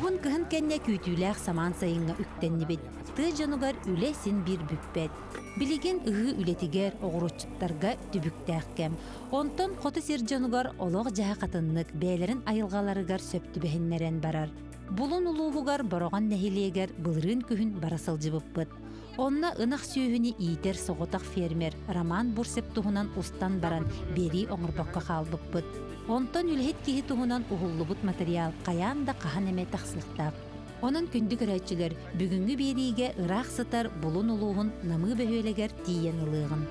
Уһун кыһын кэннэ күүтүүлээх самаан сайыҥҥа үктэннибит. Тыа дьонугар үлэ син биир бүппэт. Билигин ыһыы үлэтигэр, оҕуруотчуттарга түбүктээх кэм. Онтон хоту сир дьонугар олох-дьаһах атыннык, бэйэлэрин айылҕаларыгар сөп түбэһиннэрэн барар. Булун улууһугар Бороҕон нэһилиэгэр былырыын күһүн бара сылдьыбыппыт. Онно ынах сүөһүнү иитэр соҕотох фермер Роман Бурцев туһунан устан баран биэрии оҥорбокко хаалбыппыт. Онтон үлэһит киһи туһунан уһуллубут матырыйаал хайаан да хаһан эмэ тахсыахтаах. Онон күндү көрөөччүлэр, бүгүҥҥү биэриигэ ыраах сытар Булун улууһун Намыы бөһүөлэгэр тиийэн ылыаҕын.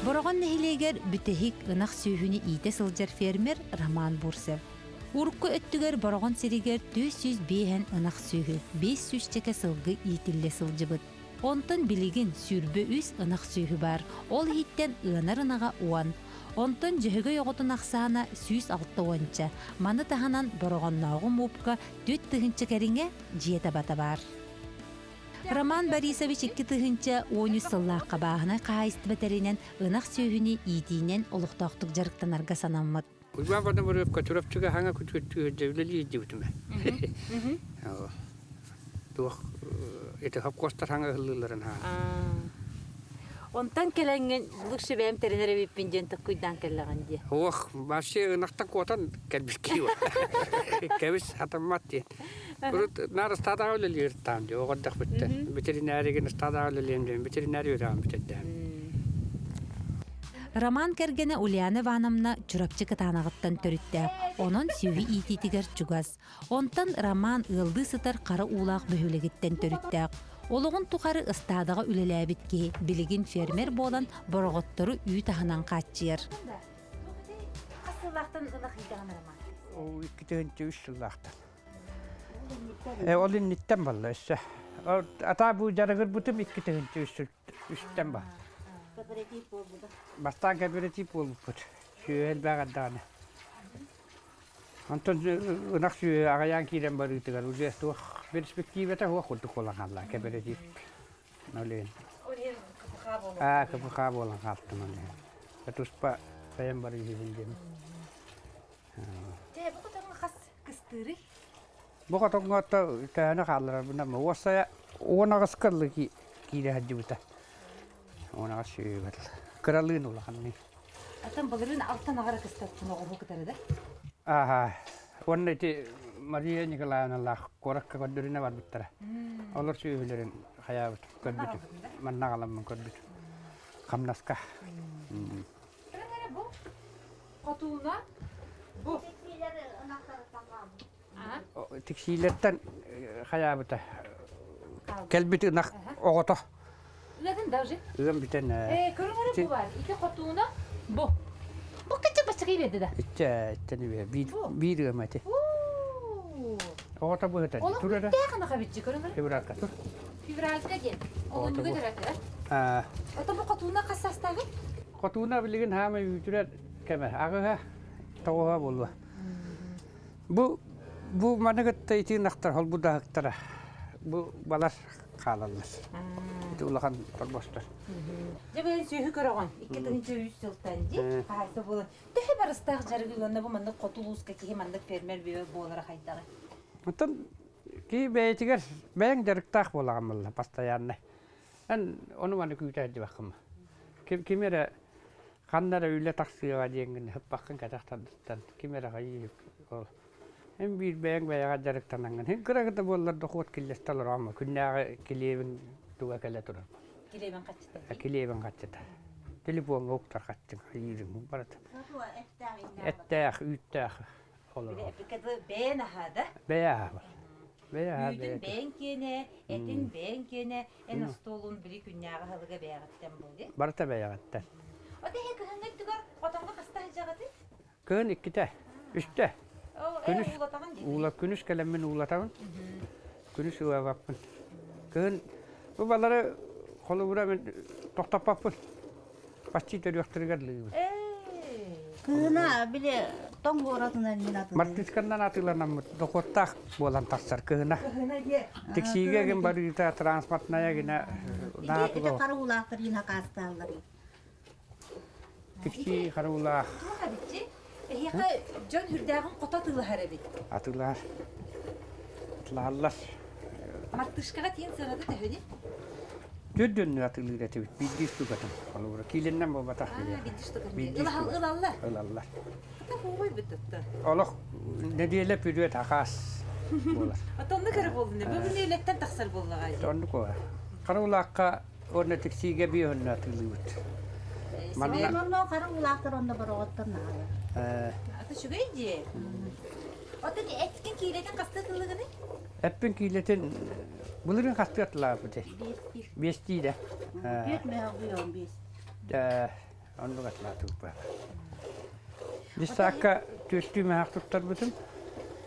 Бороҕон нэһилиэгэр бүтэһик ынах сүөһүнү иитэ сылдьар фермер Роман Бурцев. Урукку өттүгэр Бороҕон сиригэр 405 ынах сүөһү, 500 чэкэ сылгы иитиллэ сылдьыбыт. Онтон билигин 23 ынах сүөһү баар, ол иһиттэн ыанар ынаҕа уон. Онтон Дьөһөгөй оҕотун ахсаана 160-ча. Маны таһынан Бороҕоннооҕу муупка 4 тыһыынча кэриҥэ дьиэ табата баар. Роман Борисович 2013 сыллаахха бааһынай хаһаайыстыба тэринэн ынах сүөһүнү иитиинэн олохтоохтук дьарыктанарга санаммыт. Уйбаан Бардамырыапка Чурапчыга хаҥа күтүөттүү үлэлии илдьибитим. Туох ити хопкуостар хаҥа ыһыллыыларын хаҥа. Онтон кэлэҥҥин булук сүбэм тэринэр эбиппин диэн токкуйдаан кэллэҕин дии. Ох, вообще ынахтан куотан кэлбит киһи Кэбис хатаммат диэн. Урут наар ыстаадаҕа үлэлиир таам дии, оҕо эрдэхпиттэн. Ветеринаригин ыстаадаҕа үлэлиэм диэн ветеринарий үөрэҕин бүтэрдэм. Роман кэргэнэ Ульяна Ивановна Чурапчы Кытаанаҕыттан төрүттээх, онон сүөһү иитиитигэр чугас. Онтон Роман ыаллыы сытар хара уулаах бөһүөлэгиттэн төрүттээх. Олоҕун тухары ыстаадаҕа үлэлээбит киһи билигин фермер буолан бороҕоттору үүт аһынан хааччыйар. Хас сыллаахтан ынах иитэҕин Роман? Ол 2 үс сыллаахтан. Ол инниттэн балла өссө. Атаа бу дьарыгырбытым 2 үстэн ба. Бастаан кооператив буолбуппут. Сүөһү элбэх эрдэҕинэ. Онтон ынах сүөһү аҕыйаан киирэн барыытыгар уже туох перспективата суох курдук буолан хаалла кооператив. Ол иһин. Аа, КПХ буолан хаалтым ол иһин. Туспа бэйэм барыыһыбын диэн. Дьэ, бу хотоҥҥо хас кыстыырый? Бу хотоҥҥо төһөнү хаалларарбын уоссайа 18 кыллы киирэ сылдьыбыта. 18 сүөһү Кыралыын улаханный. Атын былырыын алтан аҕара кыстаттын оҕуһу кытары да? Ааха. Уонна ити Мария Николаевналаах куоракка көрдөрүнэ барбыттара. Олор сүөһүлэрин хайаабыт көрбүтүм. Манна аҕаламмын көрбүтүм. Хамнаска. Эрэ бу хотууна бу. Тиксиилэртэн хайаабыта кэлбит ынах оҕото. Ыатын даже. Ыам бүтэн. Ээ, көрүҥ бу бар. Ити хотууна бу. Бу кычча баччакай берди да. Иччэ, иччэни бер. Биир биир ыам эти. Оҕото быһыта. Олох Тур эрэ. бүттэх ынах эбитчи көрүҥ. Февралька тур. Февралька диэн. Олунньуга төрөтө. Ото бу хотууна хас саастааҕый? Хотууна билигин хаамай үүтүрэр кэмэ. Аҕыһа, тоҕуһа буолуо. Бу бу маны кытта ити ынахтар холбудаһыктара бу балар хаалаллар. Ити улахан торбостор. Дьэ бэйэн сүөһү көрөҕүн. 2003 сылтан дии хаһаайыстыба буолан. Төһө барыстаах дьарыгы уонна бу маннык хоту улууска киһи маннык фермер буолара хайдаҕый? Оттон киһи бэйэтигэр бэйэҥ дьарыктаах буолаҕын буолла постоянно. Эн ону маны күүтэ сылдьыбаккын. Ким ким эрэ ханна эрэ үлэ тахсыаҕа диэҥҥин ыһыппаккын кэтэх тардыттан ким эрэ хайыы ол эн биир бэйэҥ бэйэҕэ дьарыктанаҥҥын һин кыра да буоллар дохуот киллэстэ олороҕун күннээҕи килиэбиҥ туга кэлэ турар Килиэбин хаччыта килиэбин хаччыта телефоҥҥа уктар хаччыҥ хайыырыҥ барыта эттээх үүттээх олорор бэйэн аһаа да бэйэ аһаа. Бэйэ аһа Үүтүн бэйэтэ. бэйэҥ киэнэ, этин бэйэҥ киэнэ, эн остуолун били күннээҕи аһылыга бэйэҕиттэн буолуо. Барыта бэйэҕиттэн. От эһэ кыһыҥҥы өттүгэр хотоҥҥо хаста сылдьаҕытый? Кыһын иккитэ, үстэ. Оо, Күнүс уулатаҕын дии. уула күнүс кэлэммин уулатабын. Күнүс ылабаппын. Кыһын бу балары холобура мин тохтоппоппун. Почти төрүөхтэригэр лыыбын. Кыһына били тоҥ буоратынан мин атылыыбын. Мартышканнан атыыланаммыт дохуоттаах буолан тахсар кыһына. Кыһына диэ. Тиксиигэ гин барыыта транспортная гина Ити ити харуулаахтар иин хакаастааллар. Тиксии харуулаах. Туох эбитчи? Эһиэхэ дьон үрдээҕин хото атыылаһар эбит. Атыылаһар. Атылаһаллар. Мартышкаҕа тиийэн сыаната төһөнүй? Төрдүннү атыылыыр этибит. Биирдии штукатын. Холобура, киилэннэн буолбатах. Биирдии штукатын. Ылаллар. Ылаллар. Хата туттар. Олох нэдиэлэ бүрүөт хакаас буолар. Отоннук эрэ буоллун. Бүгүн үлэттэн тахсар буоллаҕа. Оннук буолар. Харуулаахха уонна тиксиигэ биэһүннэ атыылыыбыт. Манна онно хара уулаахтар онно бороҕоттон наалар. Ата үчүгэй дии. Оттон эткин киилэтин хастыы атылыгыный? Эппин киилэтин былырыын хастыы атылаабыт Биэстии да. Түөрт мөһөҕүйон биэс. Оннук атылаатыбыт. Дьыссаакка түөртүү мөһөх туттарбытым.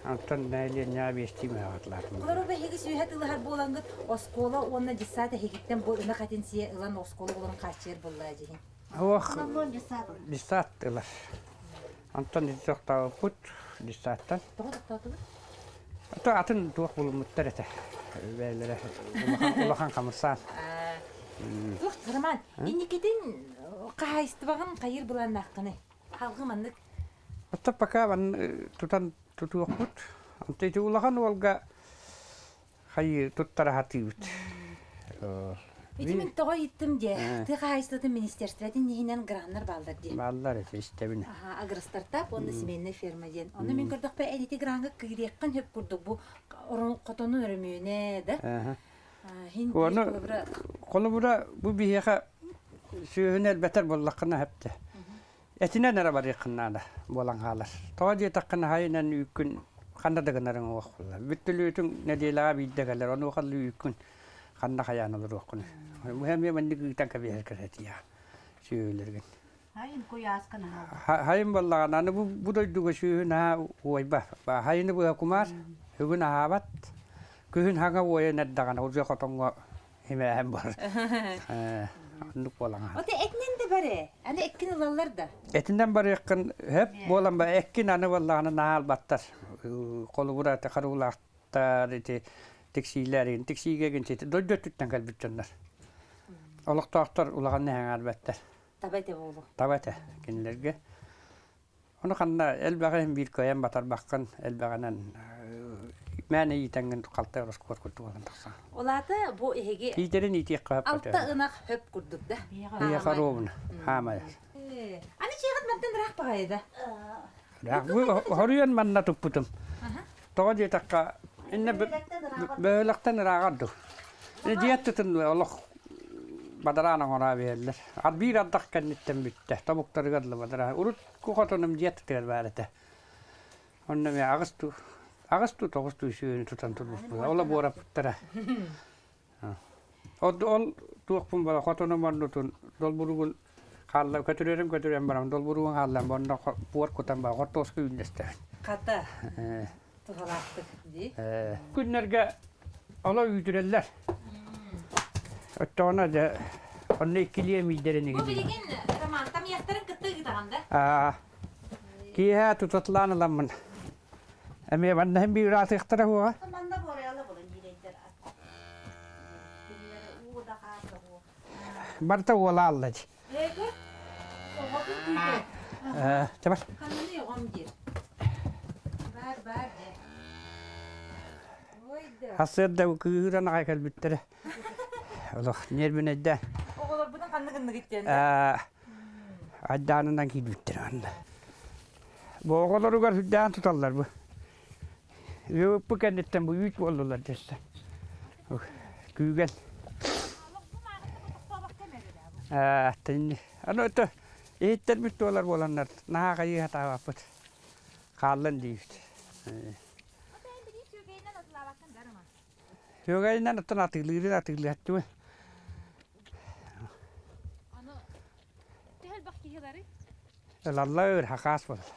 Онтон нэһилиэнньэҕэ биэстии мөһөх атылаатым. Олору биһиги сүүһэ тылыһар буолаҥҥыт оскуола уонна дьыссаат эһигиттэн бу ынах этин сиэ ылан оскуола оҕолорун хааччыйар буоллаа дьиһин. Ох, дьыссаат ылар. Онтон ити тохтообуппут дьыссааттан. Тоҕо тохтоотубут? Ото атын туох булуммуттар этэ. Бэйэлэрэ улахан, улахан хамырсаан. Туох Роман, инникитин хаһаайыстыбаҕын хайыр былааннааххыный? Халгы маннык. Оттон пока тутан тутуохпут. Онто ити улахан уолга хайыы туттара сатыыбыт. Ити мин тоҕо ыйыттым диэ. Тыа хаһаайыстыбатын министерствотын иһинэн граннар бааллар диэ. Бааллар эти истэбин. Аха, агростартап уонна семейная ферма диэн. Онно мин көрдөхпө эн ити граҥҥа киириэххин сөп курдук бу хотонун өрөмүөнэ да. Хин Оны холобура бу биһиэхэ сүөһүнү элбэтэр буоллаххына сөптө. Этинэн эрэ барыаххын наада буолан хаалар. Тоҕо диэтэххинэ хайынан үүккүн ханна да гынарыҥ уох буолла. Бүттүлүүтүҥ нэдиэлэҕэ биирдэ кэлэр, онуоха үүккүн ханна хайаан олоруоххунуй. Эмиэ маннык ыытан кэбиһэр кэрэтиэ сүөһүлэргин. Хайын куйааска наһаа. Хайын буоллаҕына аны бу, бу дойдуга сүөһү наһаа уойба. Хайыны быһа кумаар, бүгүн аһаабат. Күһүн хаҥа уойан эрдэҕинэ уже хотоҥҥо Имээһин бар. Оннук буолан аһар. Оте этинэн да бар ээ. Аны эккин ылаллар да. Этинэн барыаххын хөп буолан ба эккин аны буоллаҕына наһаа албаттар. Холобура ити харуулаахтар ити тиксиилэр тиксиигэ гин дойду өттүттэн кэлбит дьоннор. Олохтоохтор улахан нэһэҥээрбэттэр. Таба этэ буолу. Таба этэ кинилэргэ. Ону ханна элбэҕи иһин биир кыайан батарбаккын, элбэҕинэн мээнэ иитэҥҥин халтай ороскуот курдук буолан тахсаҕын. Ол аата бу эһиги Иитэрин иитиэххэ хөп алта ынах хөп курдук да? Эһиэхэ ровно, хаамайар. Аны чиэҕит мантан ыраах баҕайы да? Ыраах. Бу хоруйан манна туппутум. Тоҕо диэтэххэ, иннэ бөһүөлэктэн ырааҕар дуу. Дьиэ аттытын олох бадараан оҥоро биэрэллэр. Биир ардах кэнниттэн бүттэ. Тобуктарыгар дылы бадараан. Урут хотонум дьиэ аттытыгар баар этэ. Онно эмиэ аҕыс туу, аҕыс туу, тоҕус туу сүөһүнү тутан турбуппут. Ола буораппыттара. Ол туохпун бала хотонум оннутун долбуругун хаалла көтүрэрим көтүрэн баран долбуругун хааллан онно буор кутан ба хортуоска үүннэстэбин. Хата туһалаахтык дии. Күннэргэ оло үүтүрэллэр. Оччоҕуна дьэ онно иккилии эмиийдэрин Бу билигин Роман тамыйахтарын кытта ыытаҕын да? Аа киэһэ тутатылаан ыламмын. Эмиэ манна иһин биир ыраатыахтара уоҕа. Манна буорайала булан иирэйдэр Барыта уола алла дии. Эгэ, оҕотун күүтэр. Чабар. Ханныны оҕом диир. Бар, бар дьэ. Ой да. Сарсыарда кыыһыран аҕай кэлбиттэрэ. Олох нервинэйдэ. Оҕолорбутун ханнык гынныгыт диэн. Айдаанынан киирбиттэр манна. Бу оҕолоругар сүрдээн туталлар бу. Үөппү кэнниттэн бу үүт буоллулар дэстэ. Күүгэн. Аны өтө иһиттэрбит туолар буоланнар наһаа хайыы сатаабаппыт. Хааллан диибит. Үөгэйинэн оттон атыылыырын атыылыһаччыбын. Аны төһө элбэх киһи барый? Ылаллар, хакаас буолар.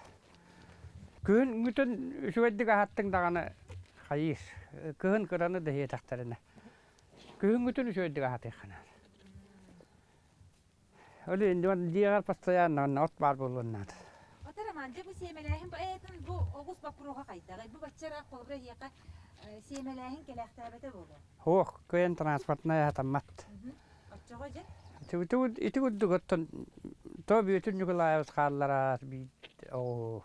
Күһүн бүтүн үчүгэйдик аһаттыҥ даҕаны хайыыр. Кыһын кыраны да иһиэтэхтэринэ. Күһүҥҥүтүн үчүгэйдик аһатыахха наада. Ол иһин дьиэҕэр постоянно от баар буолуон наада. Ата Роман, дьэ бу сиэмэлээһин бу эйэтин бу оҕус боппуруоһа хайдаҕый? Бу бачча ыраах холобура эһиэхэ сиэмэлээһин кэлээхтээбэтэ буолуо. Суох, кыайан транспортнай аһатаммат. Оччоҕо дьэ? Ити курдук оттон то Бүөтүр Ньукулаайабыс хаалларар биир оҕуһу,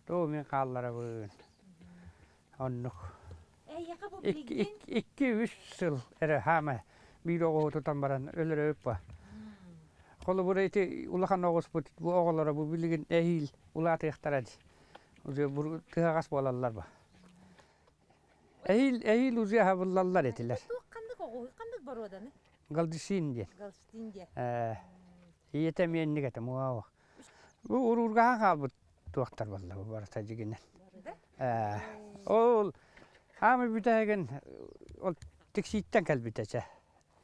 то мин хаалларабын. Оннук. Эйиэхэ бу билигин Икки-үс сыл эрэ хаама биир оҕуһу тутан баран өлөрөбүт ба. Холобура ити улахан оҕуспут бу оҕолоро бу билигин эһиил улаатыахтара дии. Уже тыһаҕас буолаллар ба. Эһиил эһиил уже аһабыллаллар этилэр. Туох ханнык оҕуһу ханнык боруоданы? Галдишин диэн. Галштин диэн. Ээ ийэтэ эмиэнник этэ муаах. Бу уруургаһан хаалбыт туохтар буолла бу барыта дьигинэн. Ээ ол хаамы бүтэһигин ол тиксииттэн кэлбитэ чэ.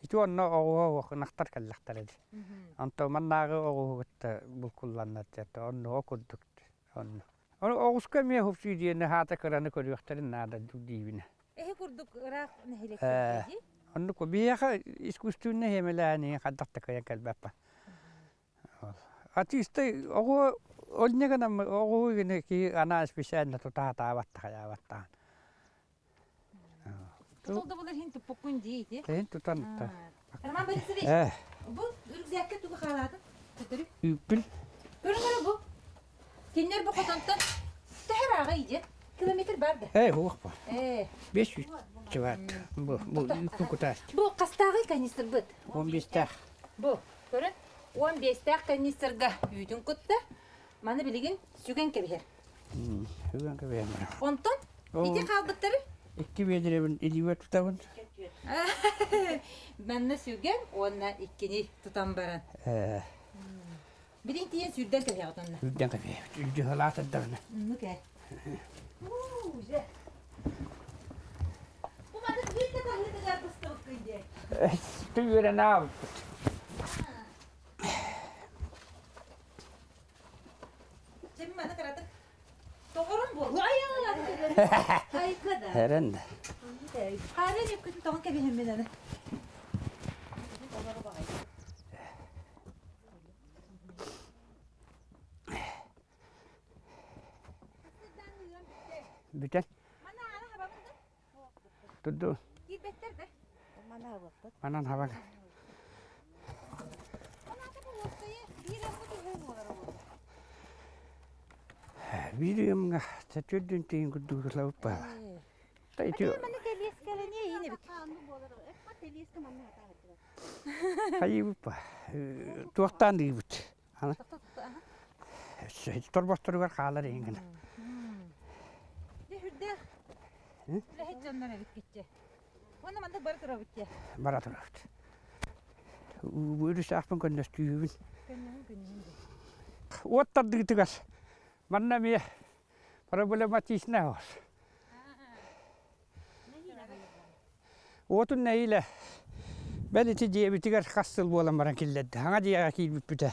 Ити онно оҕуһа оһох ынахтар кэллэхтэрэ дии. Онто маннааҕы оҕуһу кытта булкулланнар диэтэ онно курдук онно. Оҕуска эмиэ субсидияны хаата кыраны көрүөхтэрин наада диибинэ. Эһи курдук ыраах нэһилиэктэргэ дии? Оннук биһиэхэ искусственнай хиэмэлээһини хайдах да кыайан кэлбэппин. Артисты оҕо онньа гынан оҕо гына киһи анаан специально тутаатаабат хайаабаттаан. Тутул да булар иһин туппуккун дии ити. Тehen тутан та. Роман Борисович, бу үргзээккэ тугу хаалаатын? Төтөрү. Үүппүн. Көрүҥ эрэ бу. Кинилэр бу хотонтон төһө ырааҕый дьэ? Километр бар да? Ээ, уох ба. Ээ. 500 чыбаат. Бу бу үүппүн кутаас. Бу хастааҕый канистрбыт? 15-тээх. Бу, көрүн, 15-тээх канистрга үүтүн кутта. Маны билигин сүгэн кэбиһэр. Сүгэн кэбиһэн баран. Онтон ити хаалбыттары? Икки биэдирэбин илиибэр тутабын. Манна сүгэн уонна иккини тутан баран. Ээ. Билин тиийэн сүүрдэн кэбиһэҕит онно. Сүүрдэн кэбиһэбит. Үлдьүһэлаатырдаҕына. Оннук ээ. Уу, дьэ. Бу маннык биир да таһыытыгар быстыбыккын дии. Үөрэн аабыппыт. Дьэ маны кыратык тоҕорон буолла. Айка да. Эрэн да. Хаарын үккүтүн тоҕон кэбиһэммин аны. Бүтэн. Турду. Киирбэттэр да. Манан хабан. Биир ыамҥа төрдүн тиин курдук лабыт баала. Хайыыбыт Туохтаан дыыбыт. Торбосторугар хаалар иһин гына. Дьэ үрдээх үлэһит дьоннор эбиккитчэ. Уонна маннык бара турабыт дьэ. Бара турабыт. Үрүсаахпын көннөстүүбүн. Көннөһүн көннөһүн дьэ. Уот тардыытыгар манна эмиэ проблематичнай оҕус. Уотун нэһиилэ бэл ити дьиэбитигэр хас сыл буолан баран киллэрдэ. Саҥа дьиэҕэ киирбиппитэ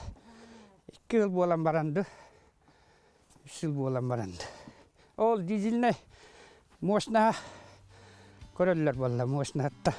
икки сыл буолан баран ду, үс сыл буолан баран ду. Ол дизельнэй мощнаһа көрөллөр буолла мощнаһытта.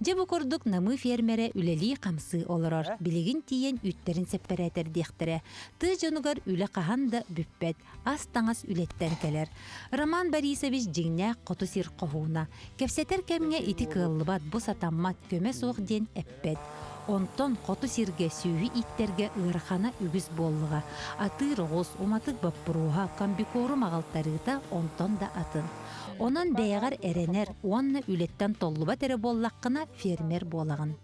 Дьэ бу курдук Намыы фермерэ үлэлии-хамсыы олорор. Билигин тиийэн үүттэрин сэппэрээтэрдиэхтэрэ. Тыа дьонугар үлэ хаһан да бүппэт. Ас-таҥас үлэттэн кэлэр. Роман Борисович дьиҥнээх хоту сир хоһууна. Кэпсэтэр кэмҥэ ити кыаллыбат, бу сатаммат, көмө суох диэн эппэт. Онтон хоту сиргэ сүөһү ииттэргэ ыарахана үгүс буоллаҕа. Атыыр оҕус, уматык боппуруоһа, комбикорум аҕалтарыыта онтон да атын. Онон бэйэҕэр эрэнэр уонна үлэттэн толлубат эрэ буоллаххына фермер буолаҕын.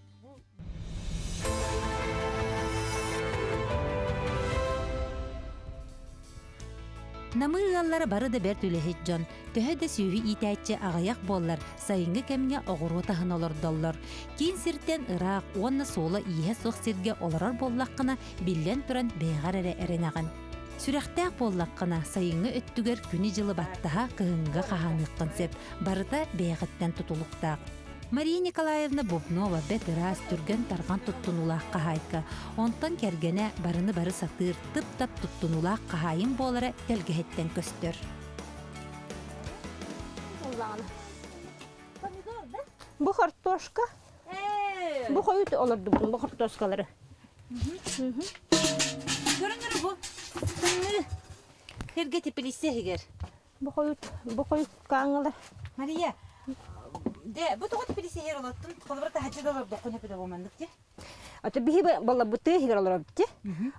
Намыы ыаллара бары да бэрт үлэһит дьон. Төһө да сүөһү иитээччи аҕыйах буоллар, сайыҥҥы кэмҥэ оҕуруот аһын олордоллор. Киин сиртэн ыраах уонна суола-ииһэ суох сиргэ олорор буоллаххына, биллэн туран, бэйэҕэр эрэ эрэнэҕин. Сүрэхтээх буоллаххына, сайыҥҥы өттүгэр күнү-дьылы баттаһа кыһыҥҥа хаһааныаххын сөп. Барыта бэйэҕиттэн тутулуктаах. Мария Николаевна Бубнова бэрт ыраас, түргэн-тарҕан туттунуулаах хаһаайка. Онтон кэргэнэ барыны бары сатыыр, тып-тап туттунуулаах хаһаайын буолара тэлгэһэттэн көстөр. Бу хортуоска. Бу хойут олордубутум бу хортуоскалары. Көрүҥ бу. Тымныы. Эргэ теплица иһигэр. Бу хойут, бу хойут кааңылар. Мария, де бу тоҕо теплица иһигэр олоттун? Холобура таһырдьа да олордоххун эпи да буоманнык дии. Ата биһи болла бу тыа иһигэр олоробут дии.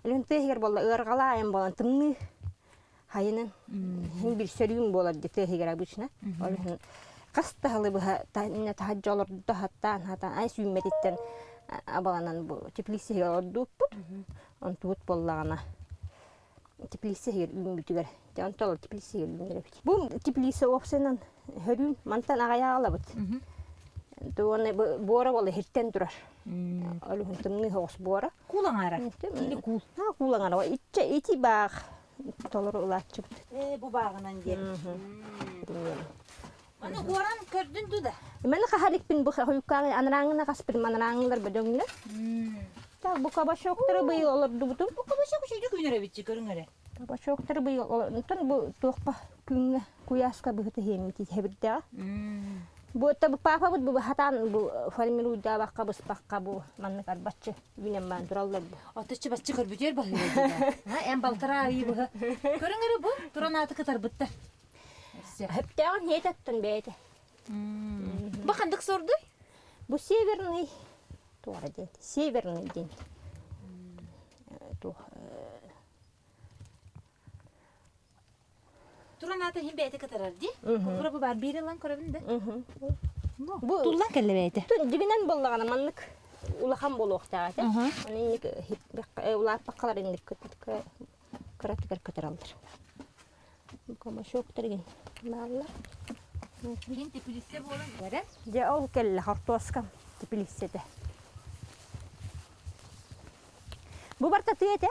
Алын тыа иһигэр болла ыарҕалаайан болан тымныы хайынан хин бир сөрүүн буолар дии тыа иһигэр обычно. Ол иһин хас таһылы быһа таһырдьа олордо хаттаан хатаан ай сүүммэтиттэн абаланан бу теплица иһигэр олордууппут. Онтубут буоллаҕына теплица иһигэр үүммүтүгэр дьэ онтон теплица иһигэр үүннэрэбит. Бу теплица уопсайынан хөрүүн мантан аҕайаҕа ылабыт. Уонна буора буола иһиттэн турар. Ол иһин тымныы соҕус буора. Куул аҥаара. Кини куул. Куул аҥаара. Иччэ ити баах толору ылааччыбыт. Ээ бу бааҕынан диэн. Аны уоран көрдүн ду да? Маны хаһарикпин бу хойуккааҥы анарааҥына хаспытым анарааҥылар бөдөҥнөр. Так бу кабачоктары быйыл олордубутум. Бу кабачок үчүгэй күнэр эбитчи көрүҥ эрэ. Кабачоктары быйыл онтон бу туохха күҥҥэ куйааска быһыта иһиэммит иһэбирдэҕэ. Бу это папабыт бу хатаан бу формируйдаабакка быспакка бу маннык арбаччы үүнэн баан тураллар бу. Отуччу баччы көрбүтүөр баһыыра дии. Эн балтараа ый быһа. Көрүҥ эрэ бу туран ааты кытарбыттар. Хөптөөҕүн һиэтэттэн бэйэтэ. Бу ханнык сордуй? Бу северный туора диэн. Северный диэн. Туох Туран аата иһин бэйэтэ кытарар дии. Култуура бу бар биир ылан көрөбүн да. Бу туллан кэллэ бэйэтэ. Дьигинэн буоллаҕына маннык улахан буолуохтаах этэ. Аны инник улааппаккалар инник кыратыгар кытараллар. Комашоктар игин бааллар. Билин теплица буолан эрэ. Дьэ ол кэллэ хортуоскам теплицэтэ. Бу барта тыа этэ.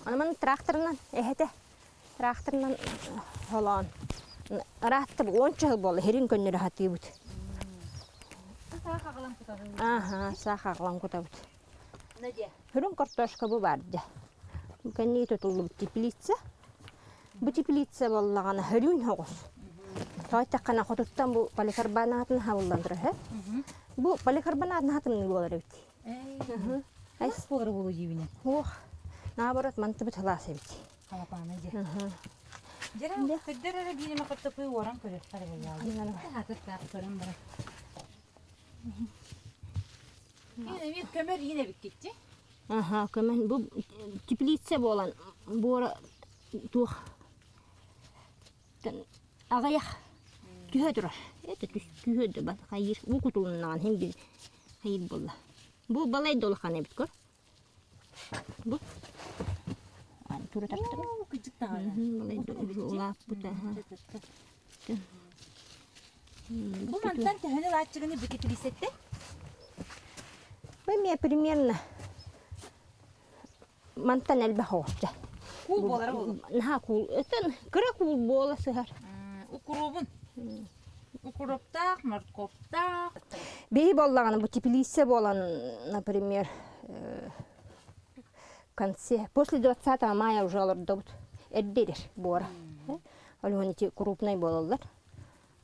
Аны маны тракторынан эһэтэ. Тракторынан холоон. Ыраатта бу уонча сыл буолла хирин көннөрө хатыыбыт. Саах аҕалан кутабын. Аха, саах аҕалан кутабыт. Надя. Үрүҥ картошка бу баар дьэ. Бу кэнники тутуллубут теплица. Бу теплица буоллаҕына хөрүүн соҕус. Тоҕо эттэххинэ хотуттан бу поликарбонатын хабыллан турар үһү. Бу поликарбонатын хатымныы буолар эбит. Айс буолар буолу диибинэ. Уох, наоборот мантыбыт халаас эбит. Халапаана дьэ. Дьэрэ, көрдөр эрэ биир эмэ хортопуй уоран көрүөхтэр буоллаҕа. Хатыртаах көрөн баран. Эмиэ көмөр иин эбиккитти. Аха, көмөн бу теплица буолан буора туох аҕыйах түһэ турар. Это түһэ да бар хайыр уу кутулуннаҕын иһин бил хайыр буолла. Бу балай да улахан эбит көр. Бу тура тартым. Кыдьык даҕаны. Балай да улааппыт аха. Бу мантан төһөнү ылааччыгыны бу теплицэттэ? Бу эмиэ примерно мантан элбэх оҕочча. Куул буолара буолуо. Наһаа куул. Өтөн кыра куул буола сыһар. Укробун. Укроптаах, морковтаах. Биһи буоллаҕына бу теплица буолан, например, в конце, после 20 мая уже олордобут. Эрдэ буора. Ол иһин ити крупнай буолаллар.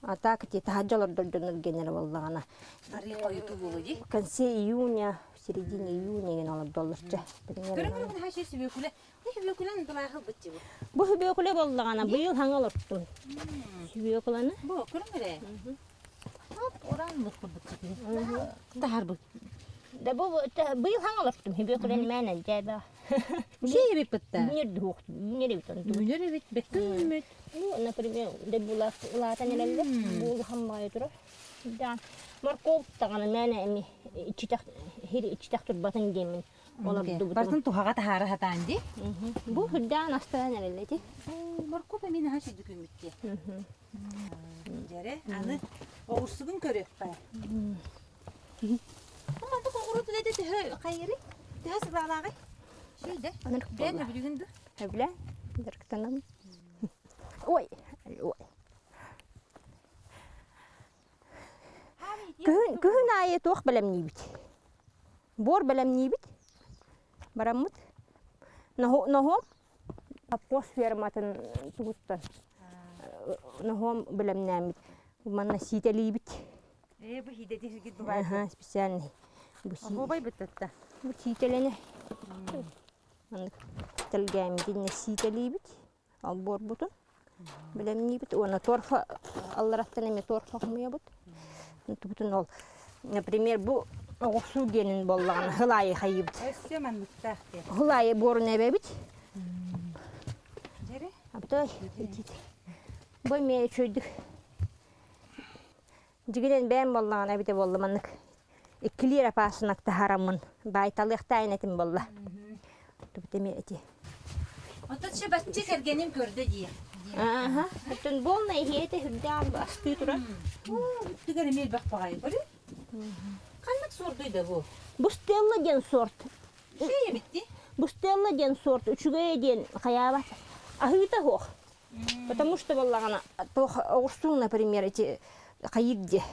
А так ити таһырдьа олордор дьоннор генерэ буоллаҕына Арыы хойутуу буолуо дии. в конце июня, в середине июня гэн олордоллор чэ. Көрүҥ хаһа сүбүөкүлэ. Сүбүөкүлэн былааһыл бытчы бу. Бу сүбүөкүлэ буоллаҕына быйыл хаҥа олортун. Сүбүөкүлэни. Бу көрүҥ эрэ. Уран бут курдук Таһарбыт. Да бу быйыл хаҥа олортум сүбүөкүлэни мээнэ дьээбэ. Чэй эбит бытта. Үнер дуох, үнер эбит онту. Үнер эбит, бэккэ үүммүт. Ну, например, да улаатан эрэллэр, бу улахан баайы турар. Да, морковь даҕаны мээнэ эми иччитэх хир иччитэх турбатын диэммин олордубутум. Барытын туһаҕа таһаара сатаан дии. Бу үрдээн астаан эрэллэ ити. Морковь эмиэ наһаа сүдү күммүт дии. Дьэрэ, аны оҕурсугун көрүөххэ. Маннык оҕуруот үлэтэ төһө хайырый? Төһө сылаалааҕый? Шүйдэ. Бэйэн өбүлүгүн ду? Өбүлэ. Дьарыктанабын. Ой, ой. Күһүн, күһүн аайы туох бэлэмниибит? Буор бэлэмниибит. Бараммыт. Ноһуом Совхоз ферматын тугуттан ноһуом бэлэмнээммит. Манна сиитэлиибит. Ээ, бу хиидэтин Аха, специальный. Бу Оһуобай быттатта. Бу сиитэлэнэ. Маннык тэлгээммитиннэ сиитэлиибит. Албуорбутун бэлэмниибит уонна торфа аллараттан эмиэ торфа хомуйабыт. Тубутун ол, например, бу оҕурсуу диэнин буоллаҕына сыл аайы хайыыбыт. Өссө манныктаах диэн. Сыл аайы буорун эбэбит. Дьэри? Абытай, бу эмиэ үчүгэйдик Дьигинэн бэйэм буоллаҕына эбитэ буолла маннык иккилии эрэ паасынак таһаараммын баайталыахтаайын этим буолла. Тубут эмиэ эти. Оттон чэ бачча кэргэним көрдө дии. Ааха. Оттон буолна иһиэтэ үрдээн астыы турар. Бүттүгэр эмиэ элбэх баҕайы көрү. Ханнык суордуй да бу? Бустелла диэн сорт. Үчүгэй эбит дии. Бустелла диэн сорт үчүгэй диэн хайаабат. Аһыыта суох. Потому что буоллаҕына туох оҕурсуҥ, например, эти хайыыр дии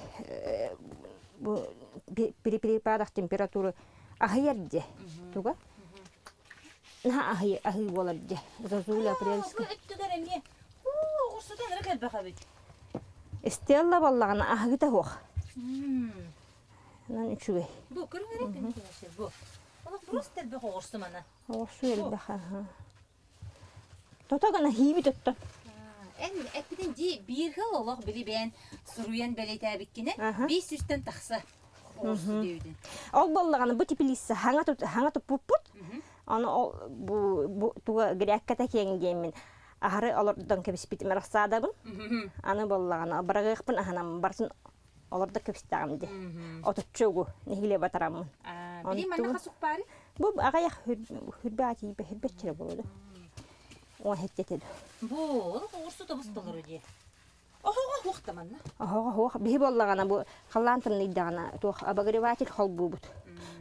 бу при перепадах температуры аһыйар дии туга наһаа аһый аһыы буолар дии зазуля апрельская Бу өттүгэр эмиэ оҕурсутан эрэ элбэх эбит. Стелла буоллаҕына аһыыта суох. Онон үчүгэй. Бу көрүҥ эрэ бу. Олох просто элбэх оҕурсу мана. Оҕурсу элбэх аха. Тото гына хиибит оттон. Эн эппитин дии биир сыл олох били бэйэн суруйан бэлиэтээбиккинэ биир сүүстэн тахса оҕурсу диэбитин. Ол буоллаҕына бу теплица хаҥа хаҥа туппуппут. Аны ол бу, бу туга грядката киэҥ диэммин аһары олордон кэбиспитим рассадабын. Аны буоллаҕына быраҕыахпын аһанам барытын олордо кэбистэҕим дии. Отучча угу нэһилиэ батараммын. Били манна хасукпаары? Бу аҕыйах хүрбэ тиийбэ хүрбэччэрэ буолуо. О хеттетил. Бу олох оҕурсу тобус толору дии. Оһоҕо хуох да манна. Оһоҕо хуох биһи буоллаҕына бу халлаан тымныйдаҕына туох обогреватель холбуубут.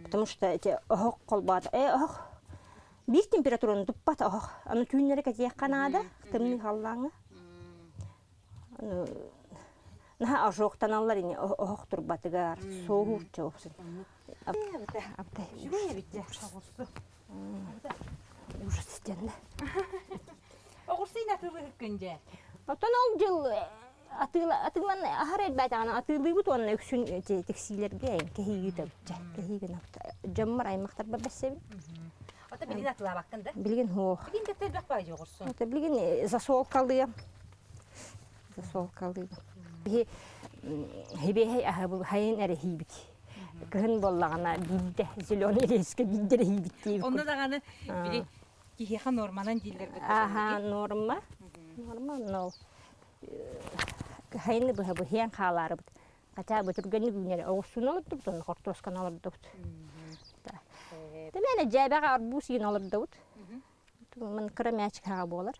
Потому что эти оһох холбоото э оһох биир температураны туппат оһох. Аны түүннэри кэтиэххэ наада тымныы халлааҥҥа. Наһаа ожогтаналлар ини оһох турбатыгар суоһуурча уопсун. Үчүгэй эбит дьэ оҕурсу. Ужас диэннэ. Оҕурсу ин атыылыһыккын дьэ. Оттон ол дьыл атыыла атыылан аһар элбээтэҕинэ атыылыыбыт уонна үксүн тиксиилэргэ кэһииги табычча кэһии гынабыт. Дьоммор аймахтарбар бэссэбин. Ото билигин атылаабаккын да? Билигин суох. Билигин да элбэх баайы оҕурсу. Ото билигин засолкалыам. Засолкалыыбын. Биһи хибиэһэй аһы хайын эрэ хиибит. Кыһын буоллаҕына биирдэ зеленый леска биирдэ эрэ хиибит диэбит. Онно даҕаны били киһиэхэ норманан дииллэр Аха, норма. Норма, но хайыны быһа быһыан хаалаарыбыт. Хотя бы түргэнник үүнэр оҕурсуну олордубут, онно хортуосканы олордубут. Тэмээнэ дьээбэҕэ арбуз иин олордубут. Мин кыра мээчикаҕа буолар.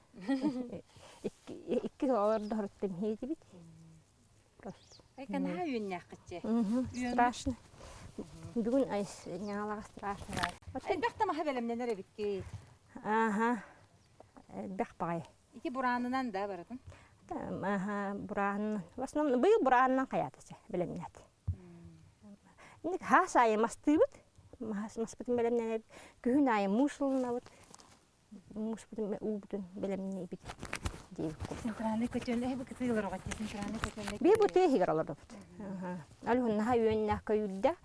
Икки олордоһоруттан иһиэтибит. Просто. Айка наһаа үөннээххитчэ. Страшно. Бүгүн айс ньаалаҕа страшно. Элбэх да маһа бэлэмнэнэр эбикки. Аха. Элбэх баҕайы. Ити бураанынан да барытын? Аха, бураанынан. В основном быйыл бураанынан хайаатача бэлэмнэт. Инник хаас аайы мастыыбыт. Маспытын бэлэмнэнэбит. Күһүн аайы муус ылынабыт. Мууспутун уубутун бэлэмниибит диэбит курдук. Центральный көтөллө бу кытыылар оҕотти центральный көтөллө. Би бу тыа иһигэр олоробут. Алюһун наһаа үөннээх көйүүрдэ.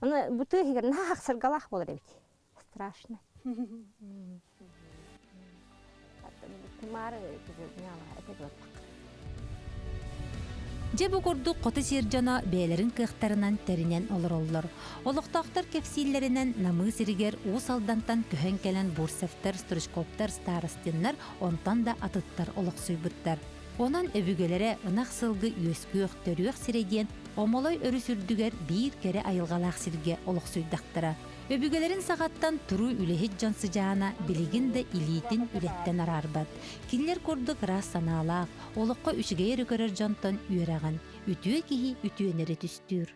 Оны бу тыа иһигэр наһаа хахсаргалаах буолар эбит. Страшно. Дьэ бу курдук хоту сир дьоно бэйэлэрин кыахтарынан тэринэн олороллор. Олохтоохтор кэпсииллэринэн Намыы сиригэр Уус Алдантан көһөн кэлэн Бурцевтар, Стручковтар, Старостиннар онтон да атыттар олохсуйбуттар. Онон өбүгэлэрэ ынах сылгы үөскүөх, төрүөх сирэ диэн Омолой өрүс үрдүгэр биир кэрэ айылҕалаах сиргэ олохсуйдахтара. Өбүгэлэрин саҕаттан туруу үлэһит дьон сыдьаана билигин да илиитин үлэттэн араарбат. Кинилэр курдук ыраас санаалаах, олоххо үчүгэйи эрэ көрөр дьонтон үөрэҕин, үтүө киһи үтүөнү эрэ түстүүр.